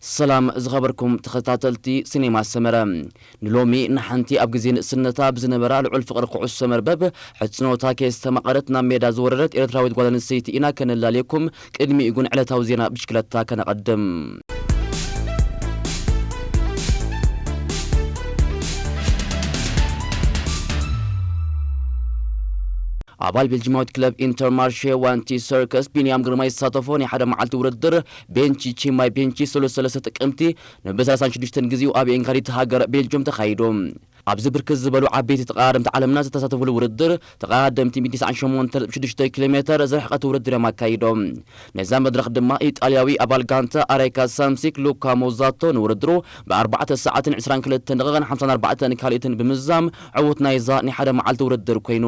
ሰላም ዝኸበርኩም ተኸታተልቲ ሲኔማ ሰመረ። ንሎሚ ንሓንቲ ኣብ ግዜ ንእስነታ ብዝነበራ ልዑል ፍቕሪ ኩዕሶ መርበብ ሕጽኖታ ከየስተማቐረት ናብ ሜዳ ዝወረደት ኤርትራዊት ጓል ኣንስተይቲ ኢና ከነላልየኩም። ቅድሚኡ ግን ዕለታዊ ዜና ብሽክለታ ከነቐድም። ኣባል ቤልጂማዊት ክለብ ኢንተርማርሼ ዋንቲ ሰርከስ ቢንያም ግርማይ ዝሳተፎ ናይ ሓደ መዓልቲ ውድድር ቤንቺ ቺማይ ቤንቺ ሰለስተ ጥቅምቲ ንብ ሰላሳን ሽዱሽተን ግዜኡ ኣብ ኤንካሪት ሃገር ቤልጅም ተኻይዱ። ኣብዚ ብርክት ዝበሉ ዓበይቲ ተቐዳደምቲ ዓለምና ዝተሳተፉሉ ውድድር፣ ተቐዳደምቲ ሚእቲ ትስዓን ሸሞንተን ነጥቢ ሽዱሽተ ኪሎ ሜተር ዝርሕቀት ውድድር እዮም ኣካይዶም። ነዛ መድረኽ ድማ ኢጣልያዊ ኣባል ጋንታ ኣሬካ ሳምሲክ ሉካ ሞዛቶ ንውድድሩ ብኣርባዕተ ሰዓትን ዕስራን ክልተን ደቂቕን ሓምሳን ኣርባዕተን ካልኢትን ብምዝዛም ዕዉት ናይዛ ናይ ሓደ መዓልቲ ውድድር ኮይኑ።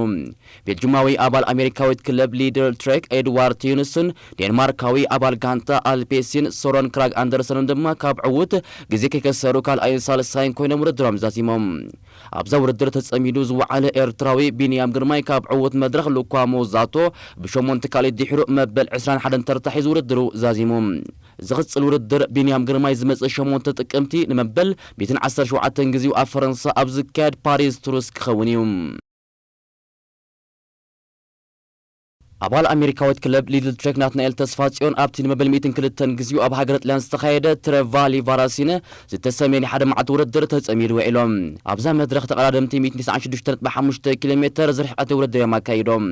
ቤልጅማዊ ኣባል ኣሜሪካዊት ክለብ ሊድል ትሬክ ኤድዋርድ ዩንስን ዴንማርካዊ ኣባል ጋንታ ኣልፔሲን ሶረን ክራግ ኣንደርሰንን ድማ ካብ ዕዉት ግዜ ከይከሰሩ ካልኣይን ሳልሳይን ኮይኖም ውድድሮም ዛዚሞም። ኣብዛ ውድድር ተጸሚዱ ዝወዓለ ኤርትራዊ ቢንያም ግርማይ ካብ ዕዉት መድረኽ ሉኳ ሞዛቶ ብሸሞንተ ካልኢት ድሕሩ መበል ዕስራን ሓደን ተርታ ሒዙ ውድድሩ ዛዚሙ። ዝቕጽል ውድድር ቢንያም ግርማይ ዝመጽእ ሸሞንተ ጥቅምቲ ንመበል ሚእትን ዓሰርተ ሸውዓተን ግዜኡ ኣብ ፈረንሳ ኣብ ዝካየድ ፓሪስ ቱርስ ክኸውን እዩ። ኣባል ኣሜሪካዊት ክለብ ሊድል ትሬክ ናትናኤል ተስፋጽዮን ኣብቲ ንመበል ሚእትን ክልተን ግዜኡ ኣብ ሃገረ ጥልያን ዝተኻየደ ትረቫሊ ቫራሲነ ዝተሰምየ ናይ ሓደ መዓልቲ ውድድር ተጸሚዱ ውዒሎም። ኣብዛ መድረኽ ተቐዳደምቲ ሚእትን ትስዓን ሽዱሽተ ነጥቢ ሓሙሽተ ኪሎ ሜተር ዝርሕቀት ውድድር እዮም ኣካይዶም።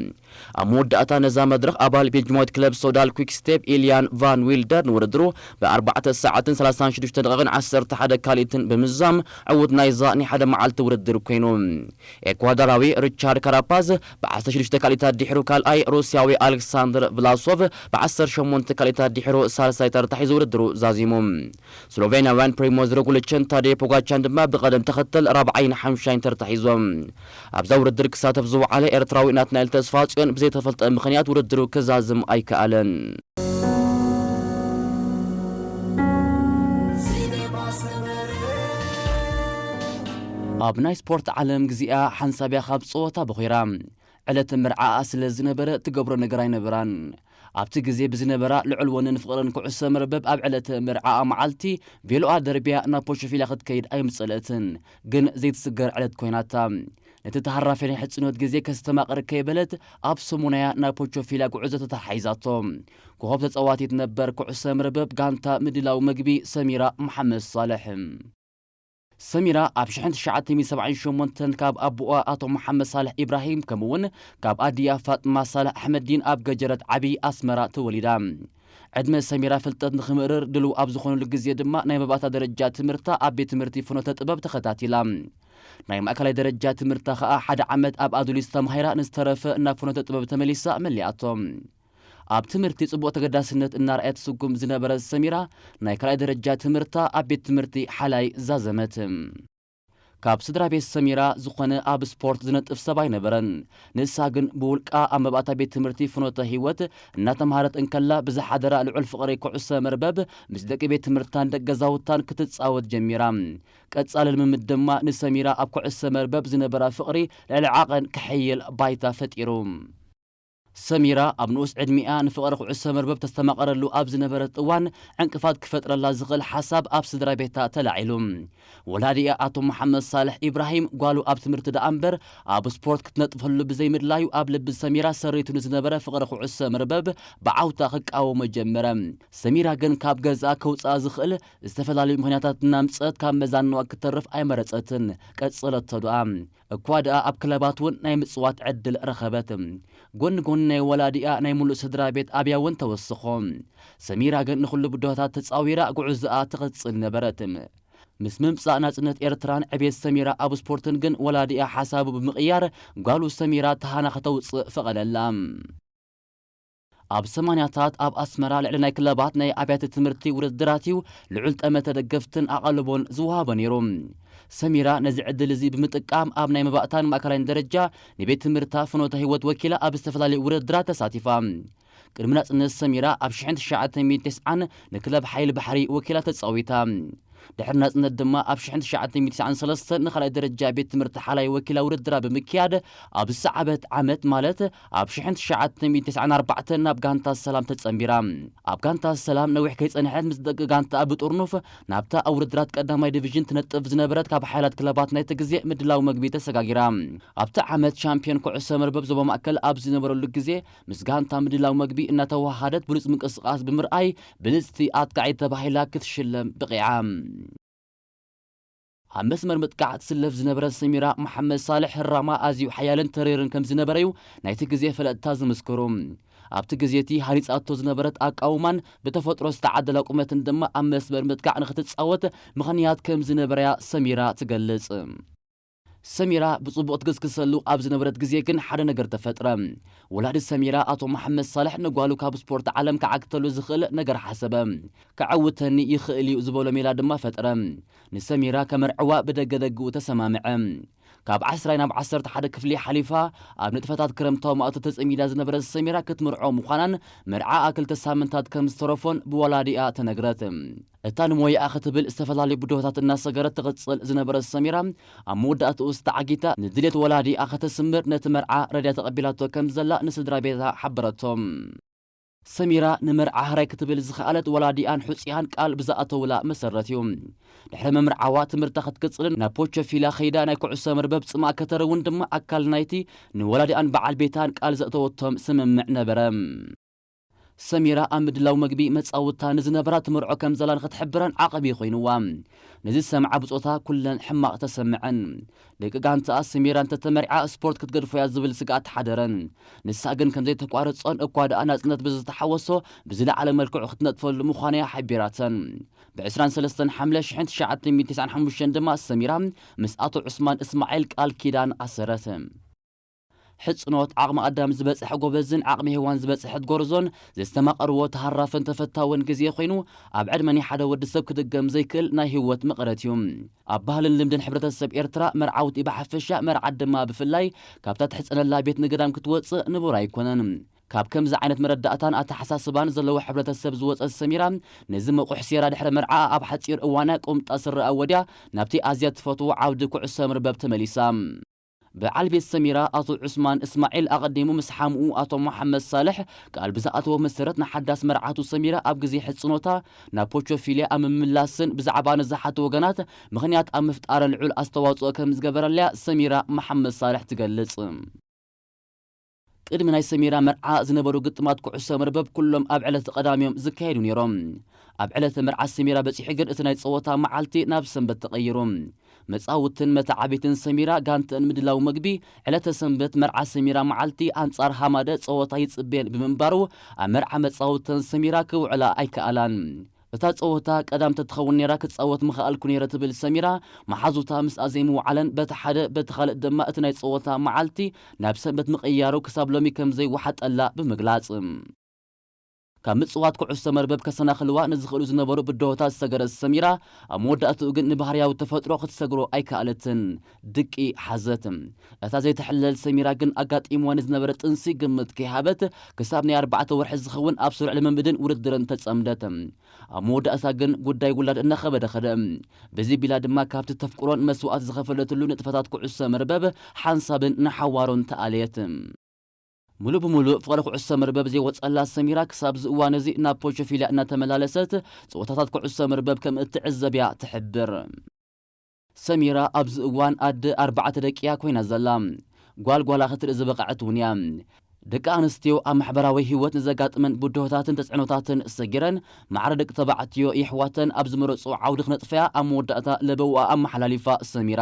ኣብ መወዳእታ ነዛ መድረኽ ኣባል ቤልጅማዊት ክለብ ሶዳል ኲክ ስቴፕ ኢልያን ቫን ዊልደር ንውድድሩ ብኣርባዕተ ሰዓትን ሰላሳን ሽዱሽተ ደቂቕን ዓሰርተ ሓደ ካልኢትን ብምዝዛም ዕዉት ናይዛ ናይ ሓደ መዓልቲ ውድድር ኮይኑ። ኤኳዶራዊ ሪቻርድ ካራፓዝ ብዓሰርተ ሽዱሽተ ካልኢታት ድሕሩ ካልኣይ፣ ሩስያዊ ኣሌክሳንደር ቭላሶቭ ብዓሰርተ ሸሞንተ ካልኢታት ድሕሩ ሳልሳይ ተርታ ሒዙ ውድድሩ ዛዚሙ። ስሎቬንያውያን ፕሪሞዝ ሮግሊችን ታዴ ፖጋቻን ድማ ብቐደም ተኸተል ራብዓይን ሓምሻይን ተርታ ሒዞም። ኣብዛ ውድድር ክሳተፍ ዝወዓለ ኤርትራዊ ናትናኤል ተስፋጽዮን ብዘይተፈልጠ ምኽንያት ውድድሩ ክዛዝም ኣይከኣለን። ኣብ ናይ ስፖርት ዓለም ግዚኣ ሓንሳብ እያ ካብ ጸወታ በኺራ። ዕለተ መርዓኣ ስለ ዝነበረ ትገብሮ ነገር ኣይነበራን። ኣብቲ ግዜ ብዝነበራ ልዑል ወንን ፍቕርን ኩዕሶ መርበብ ኣብ ዕለተ መርዓኣ መዓልቲ ቬሎኣ ደርብያ ናብ ፖቾፊላ ክትከይድ ኣይምጸለእትን። ግን ዘይትስገር ዕለት ኮይናታ። ነቲ ተሃራፊ ናይ ሕጽኖት ግዜ ከስተማቕር ከይበለት ኣብ ሰሙናያ ናብ ፖቾፊላ ጉዕዞ ተተሓሒዛቶ። ኮኸብ ተጻዋቲት ነበር ኩዕሶ መርበብ ጋንታ ምድላው መግቢ ሰሚራ መሓመድ ሳልሕ። ሰሚራ ኣብ ሽሕን ትሽዓተ ሚእትን ሰብዓን ሸሞንተን ካብ ኣቦኣ ኣቶ መሓመድ ሳልሕ ኢብራሂም ከምኡውን ካብ ኣዲኣ ፋጥማ ሳልሕ ኣሕመዲን ኣብ ገጀረት ዓቢ ኣስመራ ተወሊዳ። ዕድመ ሰሚራ ፍልጠት ንኽምእርር ድልው ኣብ ዝኾነሉ ግዜ ድማ ናይ መባእታ ደረጃ ትምህርታ ኣብ ቤት ትምህርቲ ፍኖተ ጥበብ ተኸታቲላ። ናይ ማእከላይ ደረጃ ትምህርታ ኸኣ ሓደ ዓመት ኣብ ኣዱሊስ ተማሂራ ንዝተረፈ ናብ ፍኖተ ጥበብ ተመሊሳ መሊኣቶ። ኣብ ትምህርቲ ጽቡቕ ተገዳስነት እናርኣየት ትስጉም ዝነበረት ሰሚራ፣ ናይ ካልኣይ ደረጃ ትምህርታ ኣብ ቤት ትምህርቲ ሓላይ ዛዘመት። ካብ ስድራ ቤት ሰሚራ ዝኾነ ኣብ ስፖርት ዝነጥፍ ሰብ ኣይነበረን። ንሳ ግን ብውልቃ ኣብ መባእታ ቤት ትምህርቲ ፍኖተ ህይወት እናተምሃረት እንከላ ብዝሓደራ ልዑል ፍቕሪ ኩዕሶ መርበብ ምስ ደቂ ቤት ትምህርታን ደቂ ገዛውታን ክትጻወት ጀሚራ። ቀጻሊ ልምምድ ድማ ንሰሚራ ኣብ ኩዕሶ መርበብ ዝነበራ ፍቕሪ ልዕሊ ዓቐን ክሕይል ባይታ ፈጢሩ። ሰሚራ ኣብ ንኡስ ዕድሚኣ ንፍቕሪ ኩዕሶ መርበብ ተስተማቕረሉ ኣብ ዝነበረት እዋን፣ ዕንቅፋት ክፈጥረላ ዝኽእል ሓሳብ ኣብ ስድራ ቤታ ተላዒሉ። ወላዲኣ ኣቶ መሓመድ ሳልሕ ኢብራሂም ጓሉ ኣብ ትምህርቲ ደኣ እምበር ኣብ ስፖርት ክትነጥፈሉ ብዘይምድላዩ፣ ኣብ ልቢ ሰሚራ ሰሪቱ ንዝነበረ ፍቕሪ ኩዕሶ መርበብ ብዓውታ ክቃወሞ ጀመረ። ሰሚራ ግን ካብ ገዝኣ ከውጽኣ ዝኽእል ዝተፈላለዩ ምኽንያታት እናምጸት ካብ መዛንዋ ክትተርፍ ኣይመረጸትን። ቀጸለቶ ደኣ። እኳ ደኣ ኣብ ክለባት እውን ናይ ምጽዋት ዕድል ረኸበት። ጎኒ ጎኒ ናይ ወላዲኣ ናይ ሙሉእ ስድራ ቤት ኣብያ እውን ተወስኾ። ሰሚራ ግን ንኹሉ ብድሆታት ተጻዊራ ጉዕዞኣ ትቕጽል ነበረት። ምስ ምምጻእ ናጽነት ኤርትራን ዕቤት ሰሚራ ኣብ ስፖርትን ግን ወላዲኣ ሓሳቡ ብምቕያር ጓሉ ሰሚራ ተሃና ከተውጽእ ፈቐደላ። ኣብ ሰማንያታት ኣብ ኣስመራ ልዕሊ ናይ ክለባት ናይ ኣብያተ ትምህርቲ ውድድራት እዩ ልዑል ጠመተ ደገፍትን ኣቓልቦን ዝወሃቦ ነይሩ። ሰሚራ ነዚ ዕድል እዚ ብምጥቃም ኣብ ናይ መባእታን ማእከላይን ደረጃ ንቤት ትምህርታ ፍኖተ ህይወት ወኪላ ኣብ ዝተፈላለዩ ውድድራት ተሳቲፋ። ቅድሚ ናጽነት ሰሚራ ኣብ ሽሕን ትሽዓተ ሚእትን ተስዓን ንክለብ ሓይሊ ባሕሪ ወኪላ ተጻዊታ። ድሕሪ ናጽነት ድማ ኣብ ሽሕን ትሽዓተ ሚእትን ትስዓን ሰለስተን ንኻልኣይ ደረጃ ቤት ትምህርቲ ሓላይ ወኪላ ውድድራ ብምክያድ፣ ኣብ ዝሰዓበት ዓመት ማለት ኣብ ሽሕን ትሽዓተ ሚእትን ትስዓን ኣርባዕተን ናብ ጋንታ ሰላም ተጸንቢራ። ኣብ ጋንታ ሰላም ነዊሕ ከይጸንሐት ምስ ደቂ ጋንታ ብጥርኑፍ ናብታ ኣብ ውድድራት ቀዳማይ ዲቪዥን ትነጥፍ ዝነበረት ካብ ሓያላት ክለባት ናይቲ ግዜ ምድላው መግቢ ተሰጋጊራ። ኣብቲ ዓመት ሻምፒዮን ኩዕሶ መርበብ ዞባ ማእከል ኣብ ዝነበረሉ ግዜ ምስ ጋንታ ምድላው መግቢ እናተወሃደት ብሉጽ ምንቅስቃስ ብምርኣይ ብልጽቲ ኣጥቃዒት ተባሂላ ክትሽለም በቒዓ። ኣብ መስመር ምጥቃዕ ትስለፍ ዝነበረት ሰሚራ መሓመድ ሳልሕ ህራማ ኣዝዩ ሓያልን ተሪርን ከም ዝነበረ እዩ ናይቲ ግዜ ፈለጥታ ዝምስክሩ። ኣብቲ ግዜ እቲ ሃኒጻቶ ዝነበረት ኣቃውማን ብተፈጥሮ ዝተዓደላ ቁመትን ድማ ኣብ መስመር ምጥቃዕ ንኽትጻወት ምኽንያት ከም ዝነበረያ ሰሚራ ትገልጽ። ሰሚራ ብጽቡቕ ትግስግሰሉ ኣብ ዝነበረት ግዜ ግን ሓደ ነገር ተፈጥረ። ወላዲ ሰሚራ ኣቶ መሓመድ ሳልሕ ንጓሉ ካብ ስፖርት ዓለም ክዓግተሉ ዝኽእል ነገር ሓሰበ። ክዕውተኒ ይኽእል እዩ ዝበሎ ሜላ ድማ ፈጠረ። ንሰሚራ ከመርዕዋ ብደገ ደግኡ ተሰማምዐ። ካብ ዓስራይ ናብ ዓሰርተ ሓደ ክፍሊ ሓሊፋ ኣብ ንጥፈታት ክረምታዊ ማእቶ ተጸሚዳ ዝነበረት ሰሚራ ክትምርዖ ምዃናን መርዓኣ ክልተ ሳምንታት ከም ዝተረፎን ብወላዲኣ ተነግረት። እታ ንሞያኣ ክትብል ዝተፈላለዩ ብድሆታት እናሰገረት ትቕጽል ዝነበረት ሰሚራ ኣብ መወዳእትኡ ዝተዓጊታ ንድሌት ወላዲኣ ከተስምር ነቲ መርዓ ረድያ ተቐቢላቶ ከም ዘላ ንስድራ ቤታ ሓበረቶም። ሰሚራ ንመርዓ ሕራይ ክትብል ዝኸኣለት ወላዲኣን ሑጺኣን ቃል ብዝኣተውላ መሰረት እዩ። ድሕሪ ምምርዓዋ ትምህርታ ክትቅጽልን ናብ ፖቾፊላ ከይዳ ናይ ኩዕሶ መርበብ ጽምኣ ከተረውን ድማ ኣካል ናይቲ ንወላዲኣን በዓል ቤታን ቃል ዘእተወቶም ስምምዕ ነበረ። ሰሚራ ኣብ ምድላው መግቢ መጻውታ ንዝነበራ ትምርዖ ከም ዘላ ንኽትሕብረን ዓቐቢ ኮይንዋ። ነዚ ዝሰምዓ ብጾታ ኩለን ሕማቕ ተሰምዐን። ደቂ ጋንታኣ ሰሚራ እንተተመርዓ ስፖርት ክትገድፎ እያ ዝብል ስግኣት ሓደረን። ንሳ ግን ከም ዘይተቋረጾን እኳ ደኣ ናጽነት ብዝተሓወሶ ብዝለዓለ መልክዑ ክትነጥፈሉ ምዃና እያ ሓቢራተን። ብ ዕስራን ሰለስተን ሓምለ ሽሕን ትሽዓተ ሚእትን ተስዓን ሓሙሽተን ድማ ሰሚራ ምስ ኣቶ ዑስማን እስማዒል ቃል ኪዳን ኣሰረት። ሕጽኖት ዓቕሚ ኣዳም ዝበጽሐ ጎበዝን ዓቕሚ ሄዋን ዝበጽሐት ጎርዞን ዘስተማቐርዎ ተሃራፍን ተፈታውን ግዜ ኮይኑ፣ ኣብ ዕድመ ናይ ሓደ ወዲ ሰብ ክድገም ዘይክእል ናይ ህይወት መቐረት እዩ። ኣብ ባህልን ልምድን ሕብረተሰብ ኤርትራ፣ መርዓውቲ ብሓፈሻ፣ መርዓት ድማ ብፍላይ፣ ካብታ ትሕጸነላ ቤት ንገዳም ክትወጽእ ንቡር ኣይኮነን። ካብ ከምዚ ዓይነት መረዳእታን ኣተሓሳስባን ዘለዎ ሕብረተሰብ ዝወጸት ሰሚራ፣ ነዚ መቑሕ ሴራ ድሕሪ መርዓኣ ኣብ ሓጺር እዋና ቁምጣ ስረኣ ወድያ ናብቲ ኣዝያ ትፈትዎ ዓውዲ ኩዕሶ መርበብ ተመሊሳ። በዓል ቤት ሰሚራ ኣቶ ዑስማን እስማዒል ኣቐዲሙ ምስ ሓምኡ ኣቶ መሓመድ ሳልሕ ቃል ብዝኣተዎ መሰረት ንሓዳስ መርዓቱ ሰሚራ ኣብ ግዜ ሕጽኖታ ናብ ፖቾፊልያ ኣብ ምምላስን ብዛዕባ ንዝሓቱ ወገናት ምኽንያት ኣብ ምፍጣር ልዑል ኣስተዋጽኦ ከም ዝገበረለያ ሰሚራ መሓመድ ሳልሕ ትገልጽ። ቅድሚ ናይ ሰሚራ መርዓ ዝነበሩ ግጥማት ኩዕሶ መርበብ ኩሎም ኣብ ዕለተ ቀዳም እዮም ዝካየዱ ነይሮም። ኣብ ዕለተ መርዓ ሰሚራ በጺሑ ግን እቲ ናይ ጸወታ መዓልቲ ናብ ሰንበት ተቐይሩ። መጻውትን መተዓቢትን ሰሚራ ጋንተን ምድላው መግቢ ዕለተ ሰንበት መርዓ ሰሚራ መዓልቲ ኣንጻር ሃማደ ጸወታ ይጽበየን ብምንባሩ ኣብ መርዓ መጻውተን ሰሚራ ክውዕላ ኣይከኣላን። እታ ጸወታ ቀዳም ተትኸውን ነይራ ክጻወት ምኸኣልኩ ነይረ ትብል ሰሚራ፣ መሓዙታ ምስኣ ዘይምውዓለን በቲ ሓደ በቲ ካልእ ድማ እቲ ናይ ጸወታ መዓልቲ ናብ ሰንበት ምቕያሩ ክሳብ ሎሚ ከም ዘይወሓጠላ ብምግላጽ። ካብ ምጽዋት ኩዕሶ መርበብ ከሰናኽልዋ ንዝኽእሉ ዝነበሩ ብድሆታት ዝሰገረት ሰሚራ፣ ኣብ መወዳእትኡ ግን ንባህርያዊ ተፈጥሮ ክትሰግሮ ኣይከኣለትን። ድቂ ሓዘት። እታ ዘይትሕለል ሰሚራ ግን ኣጋጢምዋ ንዝነበረ ጥንሲ ግምት ከይሃበት፣ ክሳብ ናይ ኣርባዕተ ወርሒ ዝኸውን ኣብ ስሩዕ ልምምድን ውድድርን ተጸምደት። ኣብ መወዳእታ ግን ጉዳይ ውላድ እናኸበደ ኸደ። በዚ ቢላ ድማ ካብቲ ተፍቅሮን መስዋእት ዝኸፈለትሉ ንጥፈታት ኩዕሶ መርበብ ሓንሳብን ንሓዋሩን ተኣለየት። ሙሉእ ብሙሉእ ፍቕሪ ኩዕሶ መርበብ ዘይወጸላ ሰሚራ ክሳብ እዚ እዋን እዚ ናብ ፖቾፊልያ እናተመላለሰት ጸወታታት ኩዕሶ መርበብ ከም እትዕዘብ እያ ትሕብር። ሰሚራ ኣብዚ እዋን ኣደ ኣርባዕተ ደቂ እያ ኮይና ዘላ። ጓል ጓላ ክትርኢ ዝበቐዐት እውን እያ። ደቂ ኣንስትዮ ኣብ ማሕበራዊ ህይወት ንዘጋጥመን ብድሆታትን ተጽዕኖታትን ሰጊረን ማዕረ ደቂ ተባዕትዮ የሕዋተን ኣብ ዝመረጽኦ ዓውዲ ክነጥፈያ ኣብ መወዳእታ ለበዋኣ ኣመሓላሊፋ ሰሚራ።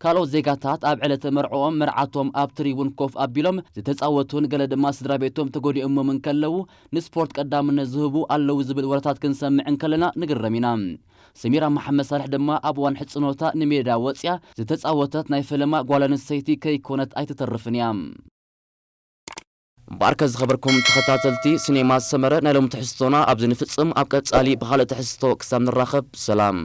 ካልኦት ዜጋታት ኣብ ዕለተ መርዕኦም መርዓቶም ኣብ ትሪቡን ኮፍ ኣቢሎም ዝተጻወቱን ገለ ድማ ስድራ ቤቶም ተጎዲኦሞምን ከለዉ ንስፖርት ቀዳምነት ዝህቡ ኣለዉ ዝብል ወረታት ክንሰምዕ እንከለና ንግረም ኢና። ሰሚራ መሓመድ ሳልሕ ድማ ኣብ እዋን ሕጽኖታ ንሜዳ ወጽያ ዝተጻወተት ናይ ፈለማ ጓል ኣንስተይቲ ከይኮነት ኣይትተርፍን እያ። እምበኣርከ ዝኸበርኩም ተኸታተልቲ ሲኔማ ሰመረ ናይ ሎሚ ትሕዝቶና ኣብዚ ንፍጽም። ኣብ ቀጻሊ ብኻልእ ትሕዝቶ ክሳብ ንራኸብ ሰላም።